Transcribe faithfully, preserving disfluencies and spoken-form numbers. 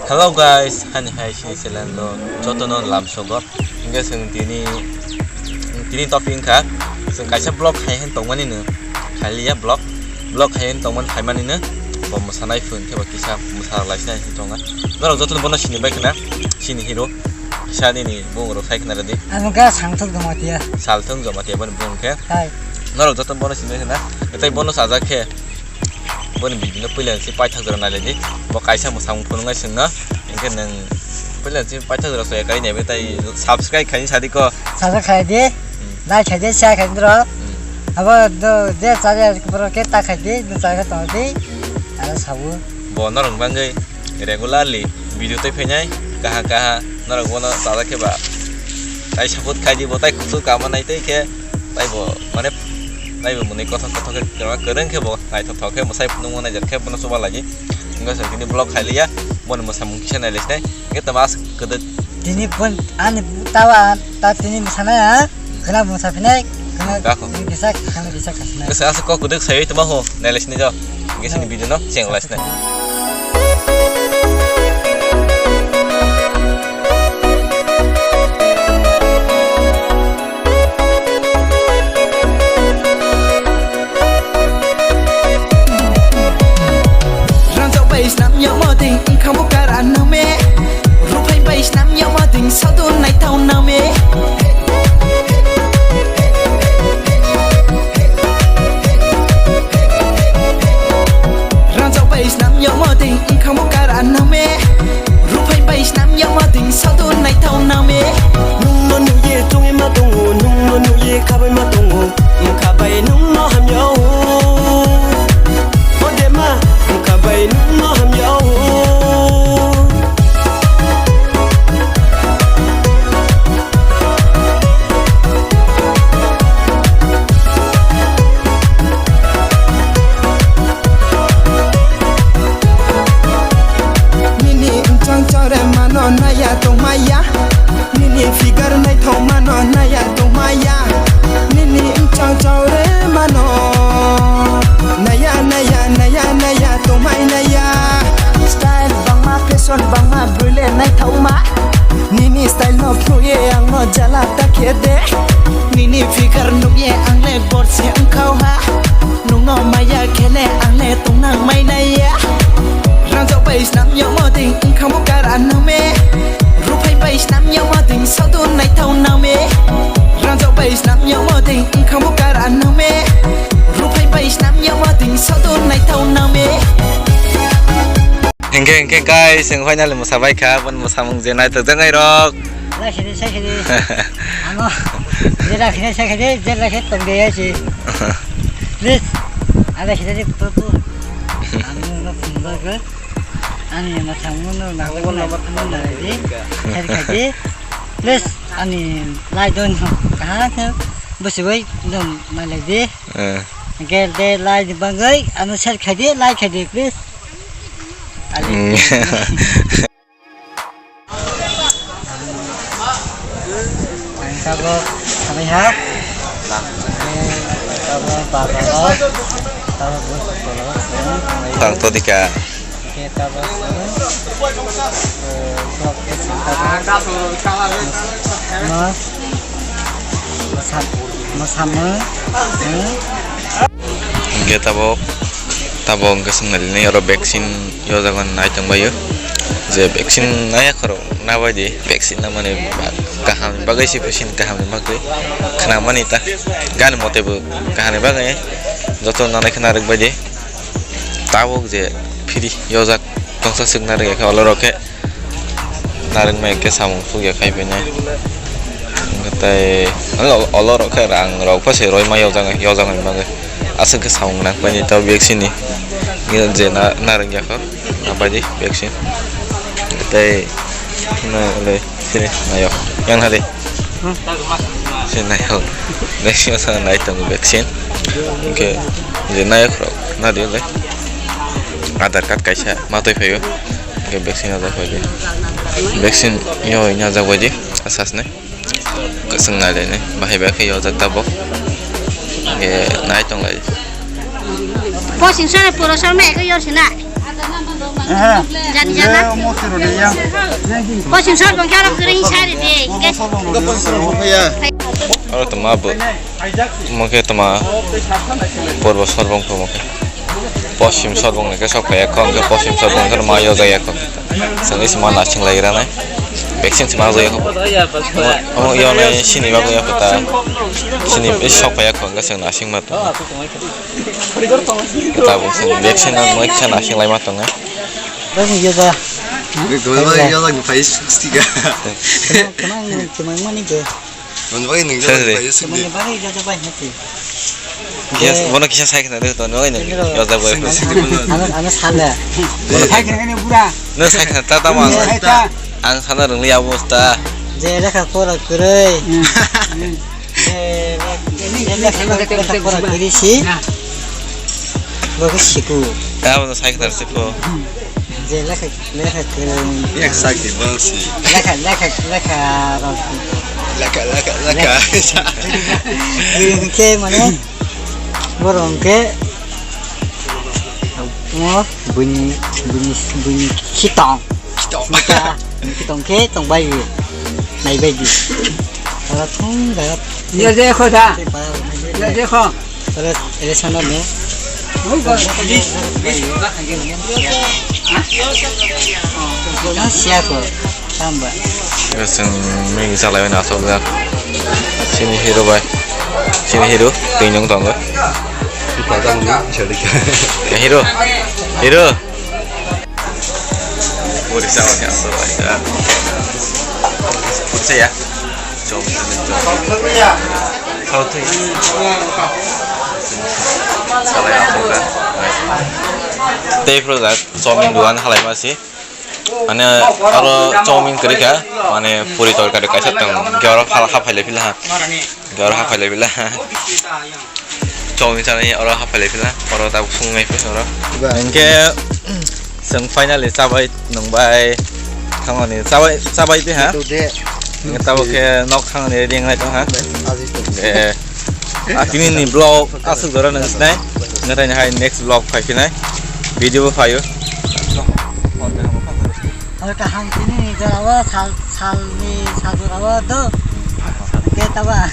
Hello guys, hani hai sini selando jotono lamsogo. Hingke seng tini, tini topic wngkha, seng kaisa vlog hai hen tongmani no, khailiya vlog, vlog hai hen tongmani khaimani no, bo mosanai phun khe bo kisa mosa lai sinai hin tonga. Norok jotono bono sini bai khna, sini hero, kisa nini bung rok sai khna radi. Ano ga sangthok joma tiya. Salthok joma tiya bani bung khe. Hai. Norok jotono bono sini bai khna, tei bono sajak khe. Boni video no puila si paithak jora nai lai di. Bo kaisa mwsamung phunuknai chwngno. Hinkhe nwng puila si paithak jora soya kai naibe tai subscribe khaini sadi ko. Subscribe khai di. Hmm. Like khai di, share khai di bro. Hmm. Abo do je chale bro ke ta khai di, do chale tong di. Aro sabu. Bo norok bangwi regularly video tei phainai kaha kaha norok bono chajak khe ba. Tai support khai di bo tai kuchuk kama nai tei khe. Taibo, mane, taibo mwnwi kothok kothok khe kwrwng, kwrwng khe bo naithothok khe mwsai phunukma naijak khe bono chuba lagi. Wngkha se tini vlog khailiya, boni mwsamung kisa nailaisnai. Hingke tamo aswk kwdwk. Tini pon, ani tawa, ta tini mwsana, khwna mwsa phinai, khwna Gakho. Kisa, khwna kisa khasinai. Kisa aswk kok kwdwk saiwi tamo ho, nailaisnai jo. Hingke sini video no cheng laisnai. Ranjak bai snam yamo ding, wngkha bo kara name. Ruphai bai snam yamo ding, sadu naithau name. Ranjak bai snam yamo ding, wngkha bo kara name. Ruphai bai snam yamo ding, sadu naithau name. Nungno nuye chungwi ma tongo, nungno nuye khabai ma tongo. Wngkha bai nungno hamya o. O de ma, wngkha bai nungno hamya o. Nini wngchang chore mano naya tongmaya. Nini figure naithok mano naya tongmaya. Nini wngchang chore mano naya, naya, naya, naya tongmai naya. Style bangma, fashion bangma, bwrwi le naithokma. Nini style no phnuye ang no jala ta khe de. Nini figure nukye ang le borse wngkha ha. Nungno maya khele ang le tongnang mai naiya. Ranjak bai snam yamo ding wngkha bo kara name. Ruphai bai snam yamo ding sadu naithau name. Ranjak bai snam yamo ding wngkha bo kara name. Ruphai bai snam yamo ding sadu naithau name. Hingke, hingke, guys, chwng finally mwsa bai kha, boni mwsamung je naithok jaknai rok. Lai khini, sai khini. Ano, jera khini, sai khini, jera khe tong de ya si. Please, ada khini de pu pu. Ano no phone ba ga. Ani mwsamung no na ba na na di. Sai khini. Please, ani lai don ha. Kaha khe busi bai don mai lai di. Eh. Gel de lai di bangai, ano share khai di, like khai di, please. Ang tabok, kami ha? Ang tabok, baba, oh. Tabok, bos, bos, bos. Tang to dika. Oke, tabok, oh. Eh, vlog, eh, tabok. No. Mosam-, mosamung, hmm? Hingke tabok, tabok hingke swngnai rinai oro vaccine yojagmani nai tongbaio. Je vaccine naiya khorok nabaidi, vaccine namani ba-, kahamni bagwi se, vaccine kahamni bagwi khnamani ta gani mote bo kahamni bagwi joto nanai khna rwkbaidi. Tabok je free yojak tongsa swk narwk ya khe olorok khe. Narwknai khe samung sukya khai phainai. Tei olo, olorok khe rang rok pha se roima yojak, yojak ni bagwi. Aswk khe samung nang painai tei vaccine ni je na, narwk ya kho, nabaidi vaccine. Tei na le sini nayok. Yang hade. Hmm? Sini nayok. Vaccine sa nai tongo vaccine. Hingke je nayok rok nadi le. Aadhaar card kaisa matwi phaio. Hingke vaccine rwjak bai di. Vaccine yo nya jak bai di. Asas ne. Kasung nai le ne. Bahai bahai khe yo jak tabok. Hingke nai tong lai. Posing sore pura sore me ko yor sina. Jani jana. Pochim sor bongkha rok kring sari de. Oro toma bo. Mo khe toma purbo sorbong tongmo khe. Pochim sorbong ni khe sok phai ya kho, hwnkhe pochim sorbong khe ma yojak ya kho. Chwng isi ma nasing lai rana. Vaccine se ma yojak ya kho. Omo yone sini bagwi ya kho ta. Sini isi sok phai ya kho, hwnkhe chwng nasing ma tong. Tabuk chwng vaccine no moi khe nasing lai ma tongo. Bagwi yoja. Ni gomai bagwi yoja ni phai sixty ka. Kana, kana ni chumang mani je. Gomai bagwi ni yoja phai sixty. Gomai bagwi yoja bai hati. Yes, bono kisa sai khna de to, no, no, yoja bai. Ano, ano sale. Sai khna ni bura. No sai khna ta ta ma. Ang sana rwngli abo ta. Je lekha pora kwrwi. Je lekha pora kwrwi si. Bo khe siku. Abo no sai khna siku. Je lekha, lekha kwrwi. Yak sak di bang si. Lekha, lekha, lekha rok. Lekha, lekha, lekha. Kwrwi khe mane borok khe. Mo bini, bini, bini khitong. Khitong. Khitong khe tong bai bi. Nai bai bi. Tara thung da. Ya je kho da. Ya je kho. Tara ele sana me. Oi ba. Na sia ko. Tamba. Chwng mui chalai mani aswk jak. Chini hero bai. Chini hero twi nung tongo. Hero. Hero. Puri sama ni aswk bai. Puri saya. Chom. Chom. Salai aswk jak. Tei pro jak. Chom duan halai ma si. Mane oro chowmin kwrwi kha, mane puri torkari kaisa tong, hwnkhe oro hal haphai lai phila ha, hwnkhe oro haphai lai phila ha. Chowmin chanai oro haphai lai phila, oro tabuk sung nai phila oro. Hwnkhe chwng finally chabai nungbai thangmani, chabai, chabai twi ha. Hwnkhe tabuk khe nok thangmani ready wngnai tong ha. Eh. Ah, tini ni vlog aswk jora nang sinai. Nathai ni hai next vlog phai phinai. Video bo phaio. Oro kaham tini ni jora o sal, sal ni sal jora o do. Hwnkhe taba.